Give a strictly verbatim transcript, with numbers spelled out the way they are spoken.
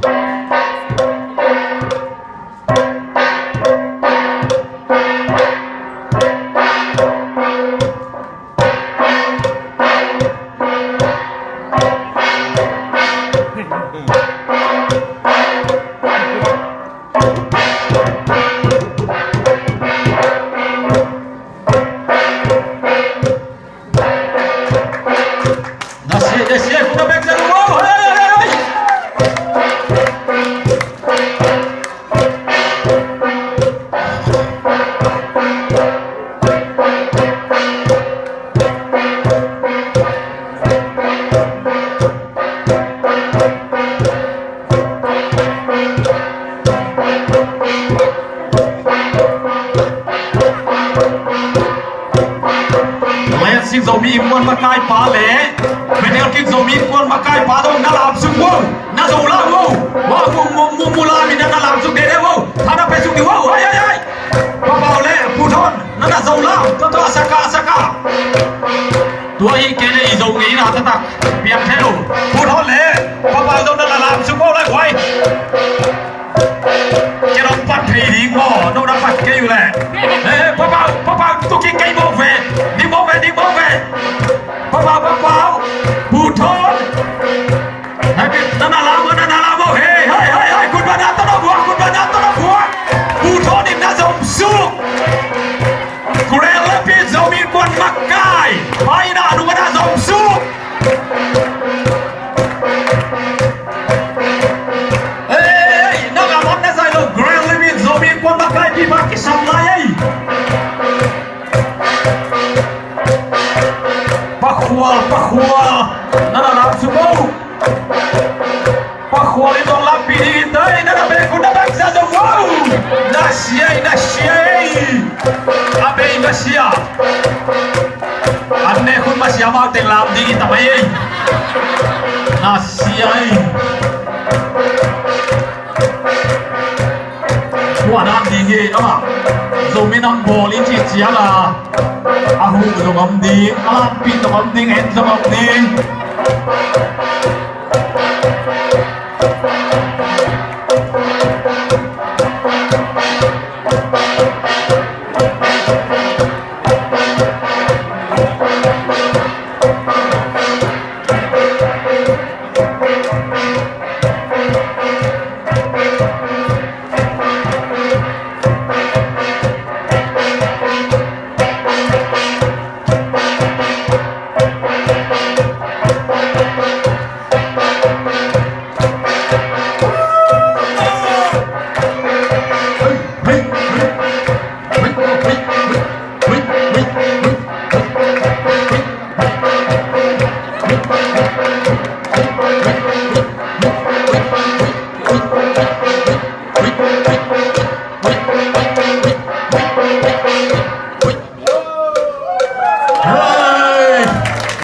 Na sia, na sia, kung na bek na lumaw. Hey, hey, hey, hey! Lensik Zomi Innkuan makaipa le Penalkik Zomi Innkuan makaipa dong na lamsuk uh. Na zo lam uh. Wa mu mu mu mu lam in na lamsuk dede uh. Tha na pe suk di uh. Hai hai hai. Papau le Pu Thon na na zo lam. Tua tua saka saka. Tua hi kei le i Zo ngei na taktak piang thei lo. Pu Thon le Papau dong na na lamsuk uh le guai. Kei dong pat thei ding maw, no na pat kei uh leh. Eh, Papau, Papau, tu ki kei maw ve, ding maw ve, ding maw ve. Papau, Papau, Pu Thon. Hai, na na lam maw, na na lam maw, hei, hei, hei, hei, kut ba na tawh na buak, kut ba na tawh na buak. Pu Thon in na zom suk. Grand Rapids Zomi Innkuan makai. Pai na, nung na zom suk. Ei, ei, ei, nang a lam na zai lo, Grand Rapids Zomi Innkuan makaipipa kisam lai ei. Pa Khual, Pa Khual, na na lamsuk o. Pa Khual in dong lampi ding in dai, na na bek un na bek za zong o. Na sia ei, na sia ei. A bei na sia. An ne khun ma sia mau teng lam ding i ta mai ei. Na sia ei. Tua dan ding hi ama. Zomi Nam Bawl i cih ciang a, a huh zong om ding, a lampi zong om ding, en zong om ding.